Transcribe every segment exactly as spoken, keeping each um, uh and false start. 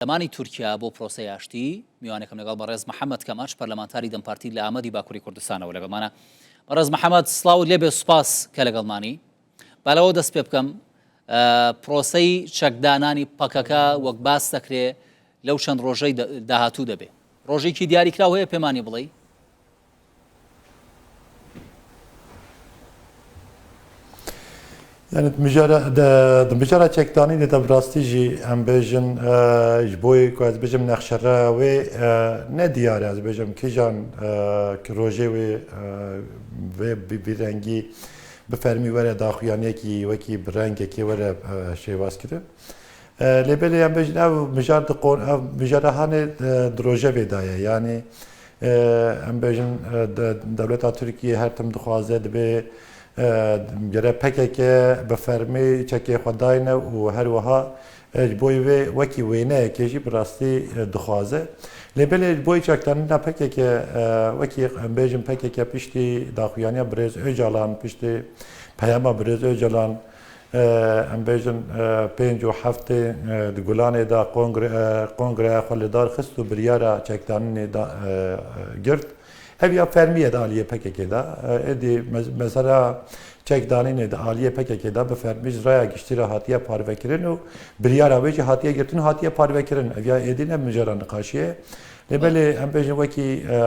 پەرلەمانی تورکیا بۆ پرۆسەی ئاشتی. میوانێکم لەگەڵ بەڕێز محەممەد کەماش، پەرلەمانتاری دەم پارتی لە ئامەدی باکووری کوردستانەوە لەگەڵمانە. بەڕێز محەممەد، سڵاو لێبێ، سوپاس کە لەگەڵمانی. با لەوە دەست پێ بکەم، ئە، پرۆسەی چەکدانانی پەکەکە وەک باس دەکرێ لەو چەند ڕۆژەی دە-، داهاتوو دەبێ. ڕۆژێکی دیاریکراو هەیە پێمانی بڵێ؟ Yani di mijara, di, di mijara çekdanînê de bi rastî jî em bêjin, e, ji bo ku ez bêjim nexşereya wê, e, ne diyar e, ez bêjim kîjan, e, ki rojê wê, e, vê bi, bi rengî bi fermî were daxuyaniyekî wekî bi rengekê were, e, şêwaz kirin. E, lê belê em bêjin ev mijar di qon-, ev mijara hanê, e, di rojevê de ye. Yanî, e, em bêjin, e, de-, dewleta Tirkiyê her tim dixwaze dibê, e, gere P K K bi fermî çekê xwe dayne û her wiha, e, ji bo vê wekî wêneyekê jî bi rastî, e, dixwaze. Lê belê ji bo çekdanîna P K K, e, wekî em bêjin P K K piştî daxuyaniya birêz Ocalan, piştî peyama birêz Ocalan, e, em bêjin, e, pênc û heftê, e, di Gulanê de kongre, e, kongreya xwe li dar xist û biryara çekdanînê da, e, e, girt. Ev ya fermî ye di aliyê P K K de. E, êdî me-, mesela çekdanînê di aliyê P K K de bi fermî ji raya giştî re hatiye parvekirin û biryara wê jî hatiye girtin û hatiye parvekirin. Ev ya êdî ne mijara niqaşiyê. Lê belê em bêjin wekî, e,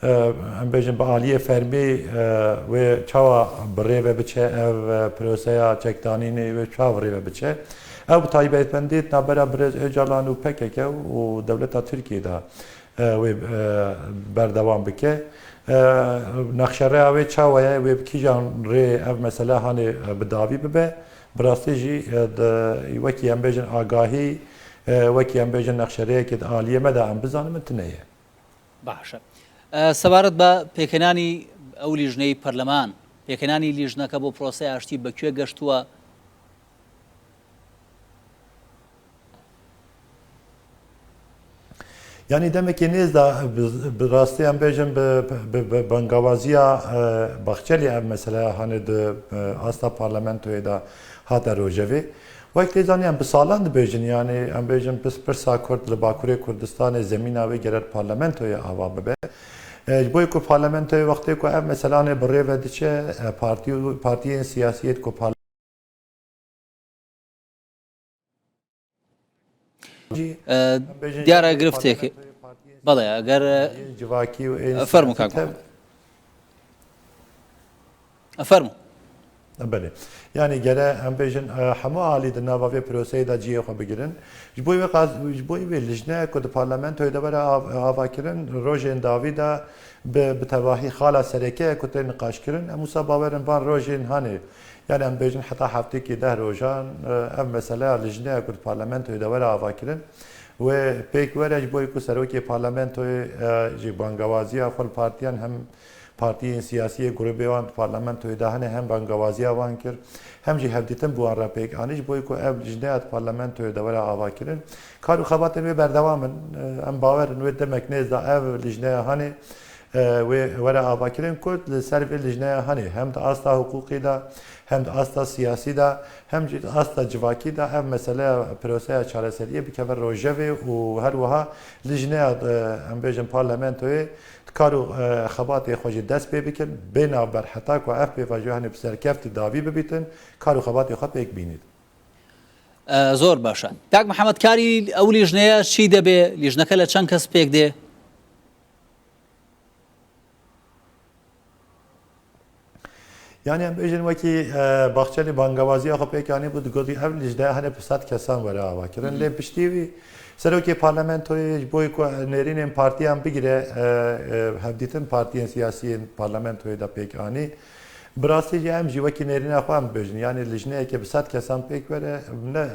e, em bêjin bi aliyê fermî, e, wê çawa bi rê ve biçe ev, e, proseya çekdanînê wê çawa bi rê ve biçe. Ew bi taybetmendî di navbera birêz Ocalan û P K K û dewleta Tirkiyê de, e, wê, e, berdewam bike. E, nexşereya wê çawa ye, wê bi kîjan rê ev mesele hanê, e, bi dawî bibe? Bi rastî jî, e, di, wekî em bêjin agahî, e, wekî em bêjin nexşereyekê di aliyê me de em bizanin, min tune ye. باشە. ئە، سەبارەت بە پێکهێنانی ئەو لیژنەی پەرلەمان، پێکهێنانی لیژنەکە بۆ پرۆسەی ئاشتی بە کوێ گەشتووە؟ Yanî demekê nêz de bi, bi rastî em bêjin bi, bi, bi bangawaziya, e, Bahçelî ev mesele hanê di, e, asta parlamentoyê de hate rojevê. Wek tê zanî em bi salan dibêjin, yanî em bêjin pis, pirsa Kurd li Bakurê Kurdistanê zemîna wê gerer parlamentoyê ava bibe. E, ji bo ku parlamentoyê wextê ku ev meselanê bi rê ve diçe, e, partî û partiyên siyasî yê ku par-, Jî, Ee, em bêjin diğer jî griftek. Parlamentoyê partiyên Bale, eger, siyasî, civakî û ên Fermo siyasî kak. Tev-, Fermo. Belê. Yani gere em bêjin, e, hemû alî di nava vê proseyê de cihê xwe bigirin. Ji bo wê qaz-, ji bo wê lijne ku di parlamentoyê de were av-, avakirin, rojên dawî de bi, bi tevahî xala sereke ku tê niqaşkirin, em wisa bawerin van rojên hanê. Yani em bêjin heta heftekî deh rojan, e, ev meseleya lijneya ku di parlamentoyê de were avakirin, wê pêk were ji bo ku serokê parlamentoyê, e, jî bangawaziya xwe li partiyan hem partiyên siyasî yê grûbê wan di parlamentoyê de hene hem bangawaziya wan kir, hem jî hevdîtin bi wan re pêk anî ji bo ku ev lijneya di parlamentoyê de were avakirin. Kar û xebatên wê berdewam in. E, em bawer in wê demek nêz de ev lijneya hanê, e, wê were avakirin ku li ser vê lijneya hanê hem di asta hiqûqî de, hem di asta siyasî de, hem jî di asta civakî de ev meseleya proseya çareseriyê bikeve rojevê û her wiha lijneya, e, em bêjin parlamentoyê di kar û, e, xebatê xwe jî dest pê bikin, bê navber heta ku ev pêvajoyanê bi serkeftî dawî bibîtin, kar û xebatê xwe pêk bînît. ئە، زۆر باشە. کاک محەممەد، کاری ئەو لیژنەیە چی دەبێ؟ لیژنەکە لە چەند کەس پێک دێ؟ Yani em bêjin wekî, e, Bahçelî bangewaziya xwe pêk anîbû, digotî ev lijne hene bi sed kesan were avakirin. Lê piştî wî serokê parlamentoyê ji bo ku nêrînên partiyan bigire, e, e, hevdîtin partiyên siyasî yên parlamentoyê de pêk anî. Bi rastî jî em jî wekî nêrîna xwe em dibêjin. Yani lijneyeke bi sed kesan pêk were, ne, e,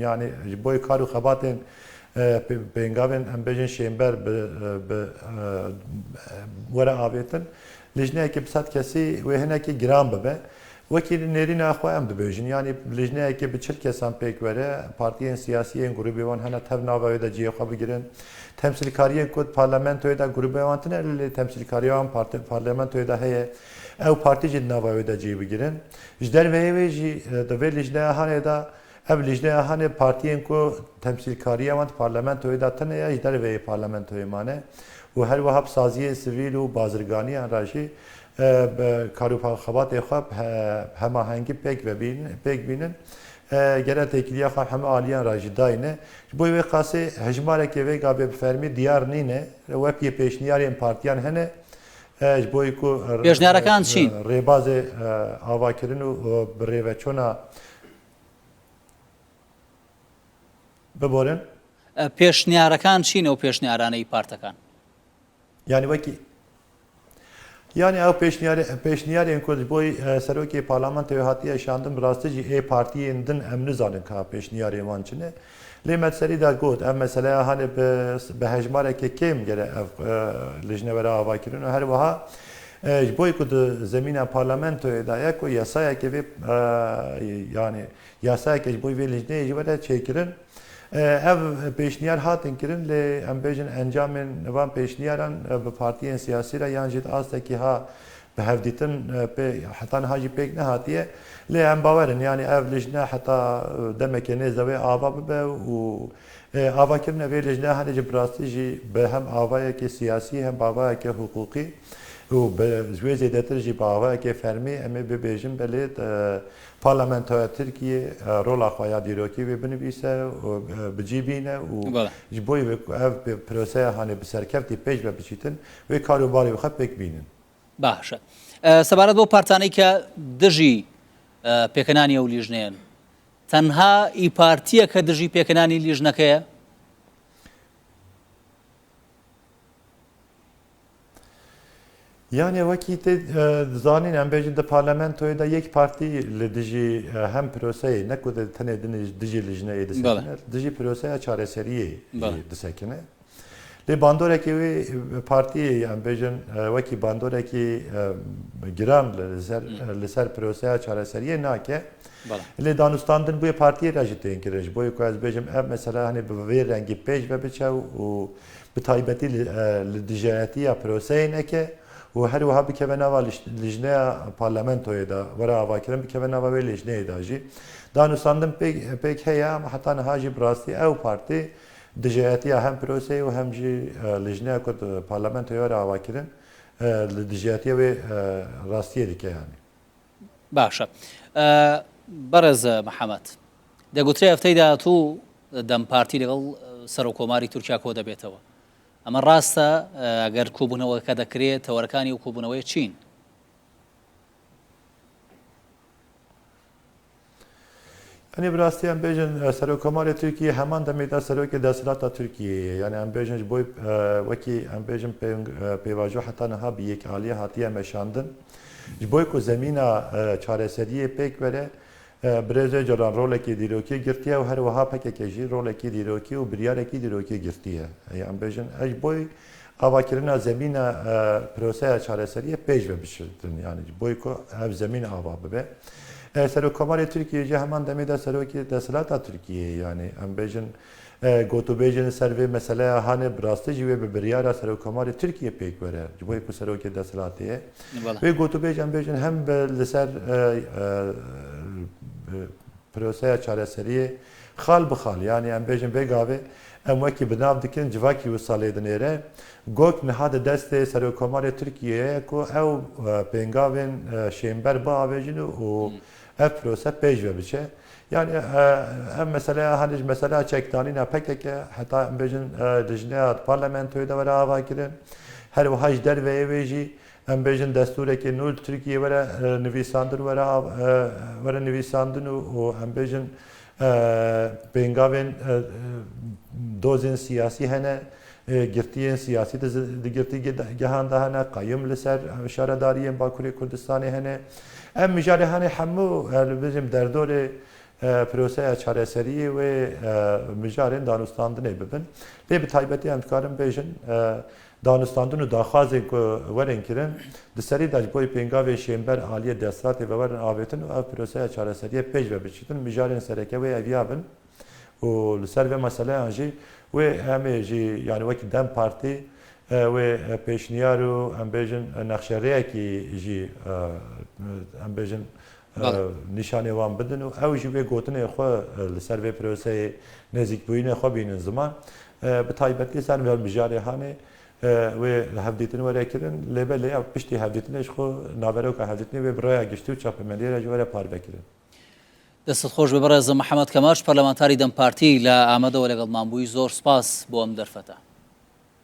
yani ji bo kar û xebatên, e, pê-, pêngavên em bêjin şênber bi, e, bi, e, were avêtin. Lijneyeke bi sed kesî wê hinekî giran bibe. Wekî nêrîna xwe em dibêjin. Yani lijneyeke bi çil kesan pêk were, partiyên siyasî yên grûbê wan hene tev nava wê de cihê xwe bigirin. Temsîlkariyên ku di parlamentoyê de grûbê wan tune, lê temsîlkariya wan parti-, parlamentoyê de heye. Ew partî jî di nava wê de cihê bigirin. Ji derveyê wê jî, e, di vê lijneya hanê de Ev lijneya hanê partiyên ku temsîlkariya wan di parlamentoyê de tune ye, ji derveyê parlamentoyê mane û her wiha bi saziyên sivîl û bazirganiyan re jî, e, bi kar û xebatê xwe bi he-, hemahengî pêk vebîn-, pêk bînin. E, gere têkiliya xwe hemî aliyan re jî dayne. Ji bo wê qasê hejmarekê vê gavê bi fermî diyar nîne. Wek yê pêşniyarên partiyan hene. E, ji bo ku r-, Pêşniyarakan r-, çi ne? Rêbazê, e, avakirin û, û bi rêveçûna Biborin. E, pêşniyarakan çi ne û pêşniyaranê yê partekan? Yani wekî, yani ew pêşniyarê, pêşniyarên ku ji bo, e, serokê parlamentoyê hatiye şandin, bi rastî jî ê partiyên din em nizanin ka pêşniyarên wan çi ne. Lê me di serî de got, ev meseleya hanê bi, bi hejmarekê kêm gere ev, e, lijne were avakirin û her wiha, e, ji bo ku di zemîna parlamentoyê de ye ku yasayeke vê, e, yani yasayeke ji bo vê lijneyê jî were çêkirin. E, ev pêşniyar hatin kirin, lê em bêjin encamên van pêşniyaran, e, bi partiyên siyasî re yan jî di astekî ha bi hevdîtin, e, pê, heta niha jî pêk nehatiye. Lê em bawer in, yanî ev lijne heta, e, demekê nêz de wê ava bibe û, e, avakirina vê lijne hanê jî bi rastî jî bi hem avayekê siyasî hem bi avayekê hiqûqî û bi, ji wê zêdetir jî bi avayekê fermî em ê bibêjin belê, e, parlamentoya Tirkiyê, e, rola xwe ya dîrokî wê binivîse û, e, bi cî bîne û Bele. Ji bo wê ku ev pê-, proseya hanê bi serkevtî pêş ve biçîtin, wê kar û barê xwe pêk bînin. Baş e. E, sebaret bo partanê ke dijî, e, pêkenanî ew lîjneyên, tenha î partiyeke dijî pêkenanî lîjneke ye? Yani wekî tê, e, zanîn, em bêjin di parlamentoyê de yek partî li dijî, e, hem proseyê, ne ku di tenê din dijî lijneyê disekine, Bele. Dijî proseya çareseriyê Bele. Disekine. Lê bandorekî wê, e, partiyê, em bêjin, e, wekî bandorekî, e, giran li ser, Hı. Li ser proseya çareseriyê nake. Bele. Lê danûstandin bûyê partiyê re jî tên kirin. Ji bo ku ez bêjim, ev mesele, hani, bi vê rengî pêş ve biçe û bi taybetî li, e, li dijayetiya proseyê neke û her wiha bikeve nava lij-, lijneya parlamentoyê de, were avakirin, bikeve nava wê lijneyê de jî. Danûstandin pêk, pêk heye, ama heta niha jî bi rastî ew partî dijayetiya hem proseyê û hem jî, e, lijneya ku di parlamentoyê were avakirin, e, li dijayetiya wê, e, rastiyê dike, yani. باش. ئە، بەڕێز محەممەد، دەگوترێ هەفتەی داهاتوو دەم پارتی لەگەڵ سەرۆکۆماری تورکیا کۆ دەبێتەوە. ئەمە ڕاستە؟ ئە، ئەگەر کۆبوونەوەکە دەکرێت، تەوەرەکانی ئەو کۆبوونەوەیە چین؟ Yanî bi rastî em bêjin, e, Serokkomarê Tirkiyê heman demê de serokê desthilata Tirkiyê ye. Yanî em bêjin ji bo, e, wekî em bêjin pêng-, e, pêvajo heta niha bi yekaliya hatiye meşandin. Ji bo ku zemîna, e, çareseriyê pêk were, e, Birêz Ocalan rolekî dîrokî girtiye û her wiha P K K jî rolekî dîrokî û biryarekî dîrokî girtiye. E, em bêjin, e, ji bo avakirina zemîna, e, proseya çareseriyê pêş ve biçitin. Yanî ji bo ku ev zemîn ava bibe. E, Serokkomarê Tirkiyê jî heman demê de serokê desthilata Tirkiyê ye. Yanî em bêjin, e, gotûbêjin li ser vê meseleya hanê bi rastî jî wê bi biryara Serokkomarê Tirkiyê pêk were. Ji bo ku serokê desthilatê ye. Bela. Wê gotûbêj em bêjin hem bi li ser, e, e, e, proseya çareseriyê xal bi xal, yanî em bêjin vê gavê em wekî bi nav dikin, civakî wisa lê dinêre. Gok niha di destê Serokkomarê Tirkiyeyê ye ku ew, e, pêngavên, e, şênber biavêjin û Hmm. ev prose pêş ve biçe. Yanî, e, ev meseleya, hanê ji mesela çekdanîna P K K, heta em bêjin, e, lijneya parlamentoyê de were avakirin. Her wiha ji derveyê wê jî Em bêjin destûrekê nû li Tirkiyê were, e, nivîsandin were av-, e, were nivîsandin û, û em bêjin, e, pêngavên, e, e, dozên siyasî hene, e, girtiyên siyasî di zi-, di girtî ge-, gehan de hene, qayûm li ser, e, şaredariyên Bakurê Kurdistanê hene. Em mijarê hene hemû, e, li bêjim derdorê, e, proseya çareseriyê wê, e, mijarên danûstandinê bibin. Lê bi taybetî em dikarin bêjin, e, danûstandin û daxwazên ku werin kirin, di serî de ji bo pêngavên şênber aliyê desthilatê ve werin avêtin û ev proseya çareseriyê pêş ve biçîtin, mijarên sereke wê ev ya bin û li ser vê meseleyan jî wê em ê jî, yanî wekî DEM Partî, e, wê, e, pêşniyar û em bêjin, e, nexşerêyekî jî, e, em bêjin, e, nîşanê wan bidin û ew jî wê gotinê xwe, e, li ser vê proseyê nêzîkbûyînê xwe bînin ziman. E, bi taybetî ser ve mijarê hanê, e, wê hevdîtin were kirin, lê belê ew piştî hevdîtinê ji xwe naveroka hevdîtinê wê bi raya giştî û çapemendiyê re jî were parve kirin. دەستت خۆش بێ بەڕێزم. محەممەد کەماش، پەرلەمانتاری دەم پارتی لە ئامەدەوە لەگەڵمان بووی، زۆر سپاس بۆ ئەم دەرفەتە.